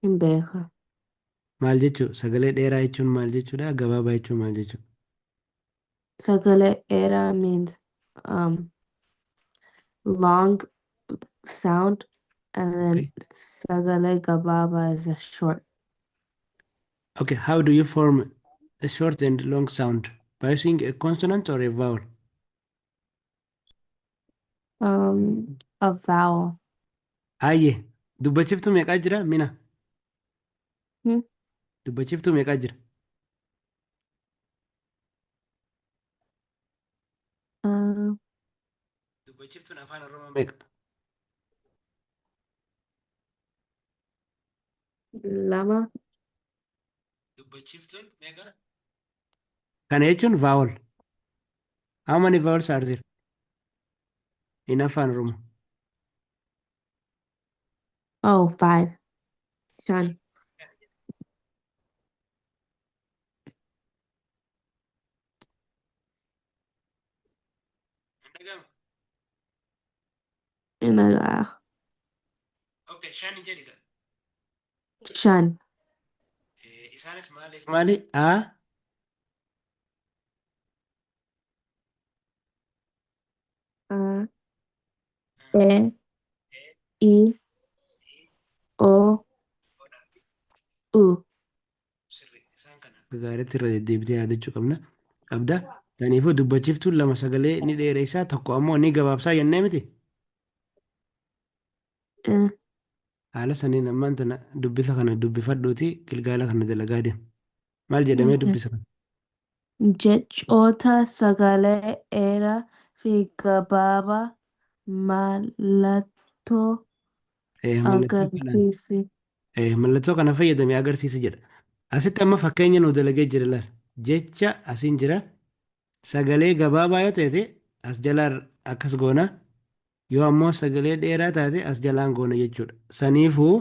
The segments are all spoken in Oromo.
Hin beeka. Maal jechuu? Sagalee dheeraa jechuun maal jechuudha? Gabaabaa jechuun maal jechuudha? Sagalee dheeraa means long sound, and then sagalee gabaabaa is a short. Okay, how do you form a short and long sound? By using a consonant or a vowel? A vowel. Hayyee, dubbachiftuu meeqaa jira? Mina. Hmm? Dubbachiftuu meeqaa jira? Dubbachiftuun Afaan Oromoo meeqa? 2. Dubbachiftuun meeqa? Kana jechuun vowel. How many vowels are there in Afaan Oromoo? Oh, 5. 5. Hin dhaga'amu? Hin dhaga'a. Okay, 5 jedhi gaa. 5. Isaanis maaliif maali? A, A, E, I, O, U. Sirri. Isaan kana akka gaariitti irra deddeebitee yaadachuu qabna. Qabda. Kanaafuu dubbachiftuun lama sagalee ni dheeressaa, tokko ammoo ni gabaabsaa jennee miti? Haala saniin ammaan tana dubbisa kana dubbifadhuuti gilgaala kana dalagaa deem. Maal jedhamee dubbisa kana? Jechoota sagalee dheeraa fi gabaabaa mallattoo Mallattoo kanaan agarsiisi. Mallattoo kana fayyadamee agarsiisi jedha. Asitti amma fakkeenya nuu dalagee jira laal. Jecha asiin jira. Sagalee gabaabaa yoo ta'e as jalaan akkas goona. Yoo ammoo sagalee dheeraa taate as jalaan goona jechuudha. Saniifuu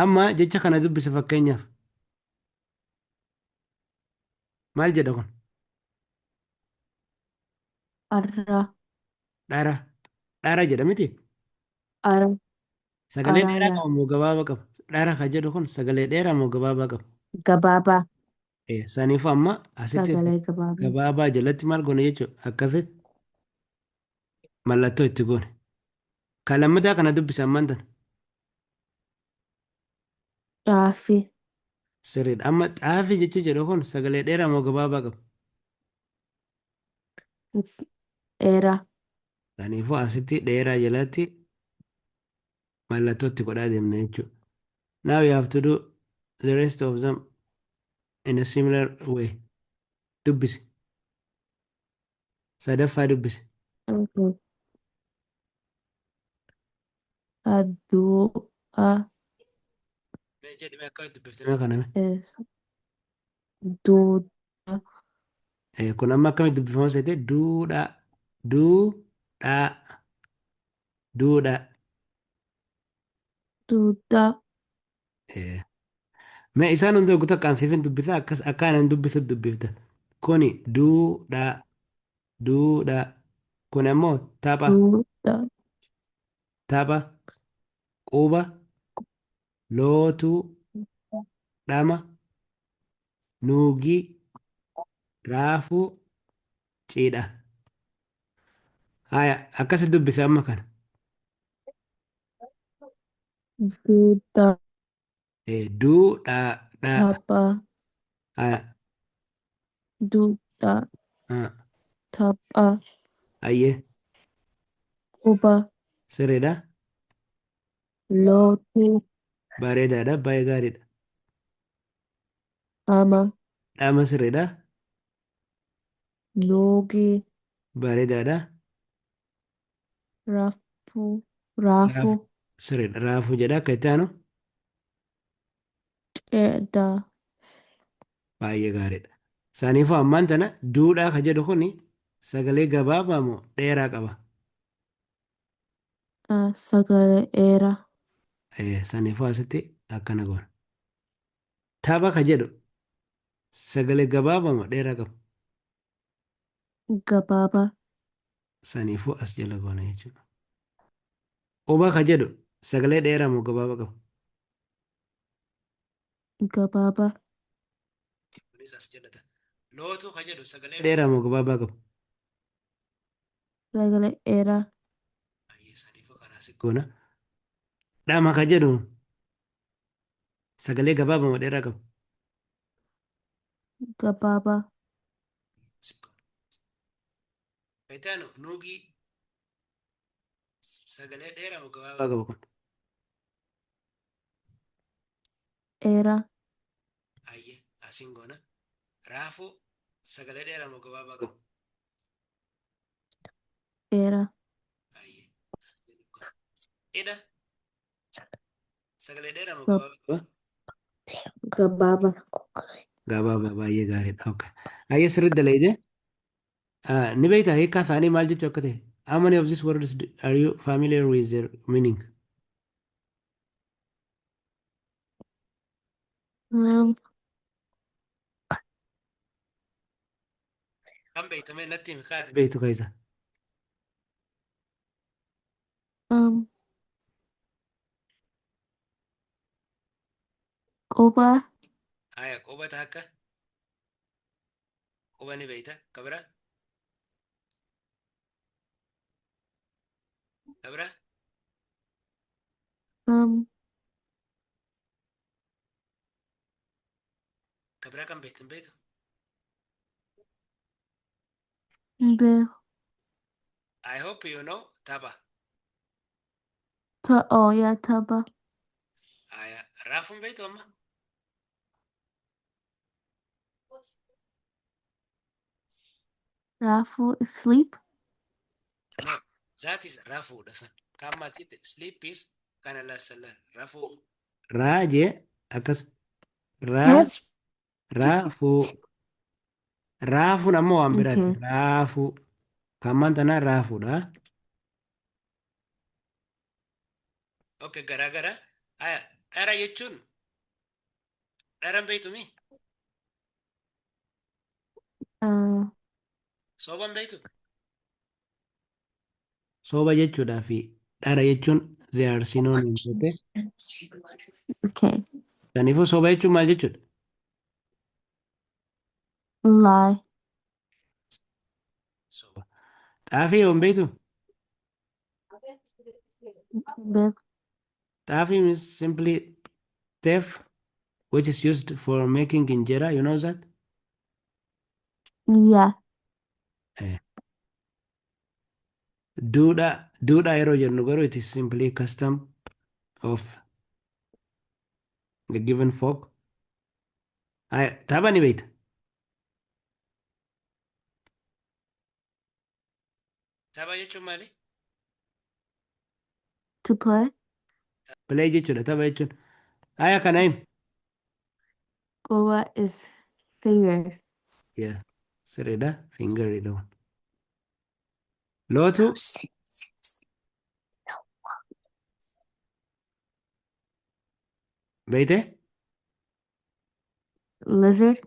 amma jecha kana dubbisa fakkeenyaaf. Maal jedha kun? Arra. Dhara. Dhara jedha miti? Ara. Sagalee Ara dheeraa yaa. qaba moo gabaabaa qaba? Dhara ka jedhu kun sagalee dheeraa moo gabaabaa qaba? Gabaabaa. Saniifuu amma asitti Sagalee gabaabaa. Gabaabaa jalatti maal goone jechuudha? Akkasi mallattoo itti goone. Kan lammataa kana dubbisa ammaan tana. Xaafii. Sirriidha. Amma xaafii jechi jedhu kun sagalee dheeraa moo gabaabaa qaba? Dheeraa. Kanaafuu asitti dheeraa jalatti mallattoo itti godhaa deemna jechuudha. Now you have to do the rest of them in a similar way. Dubbisi. Sadaffaa dubbisi. Okay. Adu'a Mee jedhi, mee akkamitti dubbifte mee kana mee? Is duudha. Kun amma akkamitti dubbifama seete? Duudhaa. Duudhaa. Duudhaa. Duudha. Mee isaan hunda guutuu akkaan siifin dubbisa, akkas akkaan dubbisu dubbifta. Kuni duudhaa. Duudhaa. Kun ammoo tapha. Duudha. Tapha. Quba. Lootuu. Dhama. Nuugii. Raafuu. Cidha. Haya, akkasi dubbise amma kana. Duudha. Duudhaa. Dhaa. Tapha. Haya. Duudha. Tapha. Ayyee. Quba. Sirriidha. Lootuu. Bareedaadha. Baay'ee gaariidha. Dhama. Dhama sirriidha. Nuugii. Bareedaadha. Raafuu. Raafuu. Sirriidha. Raafuu jedha akka itti aanu. Cidha. Baay'ee gaariidha. Saniifuu ammaan tana duudhaa ka jedhu kuni sagalee gabaabaa moo dheeraa qaba? Sagalee dheeraa. Saniifuu asitti akkana goona. Tapha ka jedhu sagalee gabaabaa moo dheeraa qaba? Gabaabaa. Saniifuu as jala goona jechuudha. Quba ka jedhu sagalee dheeraa moo gabaabaa qaba? Gabaabaa. Kunis as jalata. Lootuu ka jedhu sagalee dheeraa moo gabaabaa qaba? Sagalee dheeraa. Ayyee saniifuu kana asi goona. Dhama ka jedhu sagalee gabaabaa moo dheeraa qaba? Gabaabaa. Asi goona. Itti nuugii sagalee dheeraa moo gabaabaa qaba kun? Dheeraa. Ayyee asiin goona. Raafuu sagalee dheeraa moo gabaabaa qaba? Dheeraa. Ayyee asiin goona. Hidha sagalee dheeraa moo gabaabaa qaba? Gabaabaa. Gabaabaa baay'ee gaariidha. Okay. Ayyee sirriitti dalagde. Ni beektaa hiikkaa isaanii maal jechuu akka ta'e? How many of these words are you familiar with their meaning? Kan beektamee natti himi kaati beektu keessa. Quba. Haya qubata akka quba ni beekta. Kabira? Kabira? Kabira kan beektan beektu? Beeku. I hope you know tapha. Oh yeah, tapha. Haya raafuun beektu amma? Raafuu is sleep. No, that is rafuudha san. Kaammaatti sleep is kana laal rafuu. Raa jee akkas raa raafuu. Raafuun ammoo waan biraati. Okay. Raafuu. Kaammaan tanaa raafuudha. Okay, garaa gara. Haya, dhara jechuun dharan beektumi? Sooban beektu? Sooba jechuudhaa fi dhara jechuun they are synonyms, okay? Okay. Kanaafuu sooba jechuun maal jechuudha? Lie. Soba. Xaafii yoon beektu? Beeku. Xaafii means simply teff which is used for making injera, you know that? Yeah. Eh. Duudhaa duudhaa yeroo jennu garuu it is simply custom of a given folk. Haya, tapha ni beekta? Tapha jechuun maali? To play. Play jechuudha tapha jechuun. Haya kana himi. Quba is fingers. Yeah, sirriidha. Fingeridha kun. Lootuu beekte? Lizard.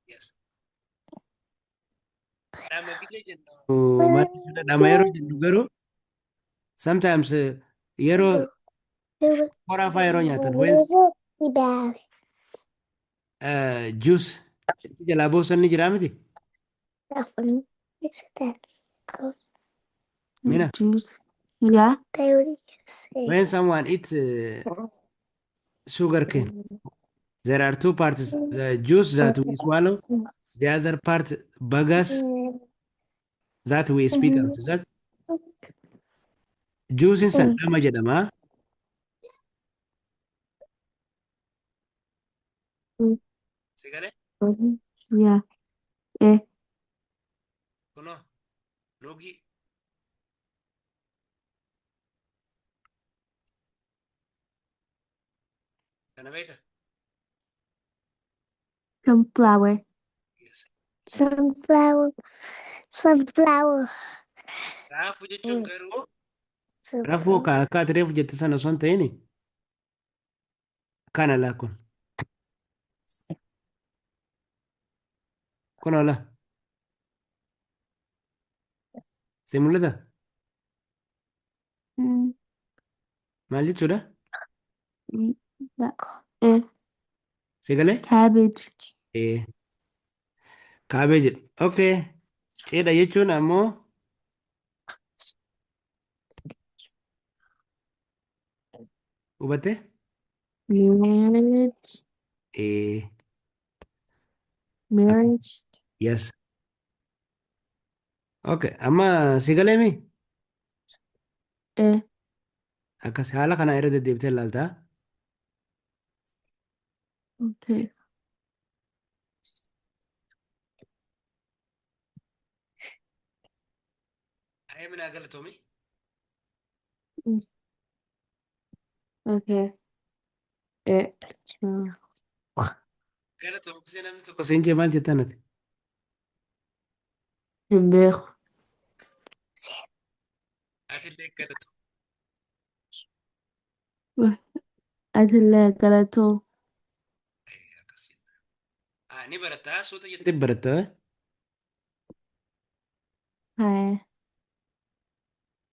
Yes. Dhama biyya jennu maal jechuudha? Dhama yeroo jennu garuu sometimes yeroo horaa fa'aa yeroo nyaatan when juice jalaa buusan ni jiraa miti? Mina. Juice. Yeah. When someone eats sugar cane, there are two parts: the juice that we swallow, the other part bagasse that we spit out. That juice san dhama jedhama. Sigalee? Yeah. Eh. Kunoo nuugii kana beekta? Sunflower. Yes. Sunflower. Sunflower. Raafuu jechuun garuu raafuu ka akka ati reefu jette sana osoo hin ta'in kana laa kun. Kun ola. Si mul'ata? Maal jechuudha? Eh. Si galee? Cabbage. Ee. Cabbage jedha. Okay. Cidha jechuun ammoo hubatte? Marriage. Ee. Marriage. Yes. Okay. Amma si galee mi? Eh. Akkas haala kanaa irra deddeebitee ilaaltaa. Okay. Ayee minaa galatoomi. Okay. Eh. Galatoomsee namni tokko siin jee maal jettaan ati? Hin beeku. Atillee galatoomi. Atillee galatoo. Akkas jetta. Ah, ni barattaa suuta jettee barattaa. Hai.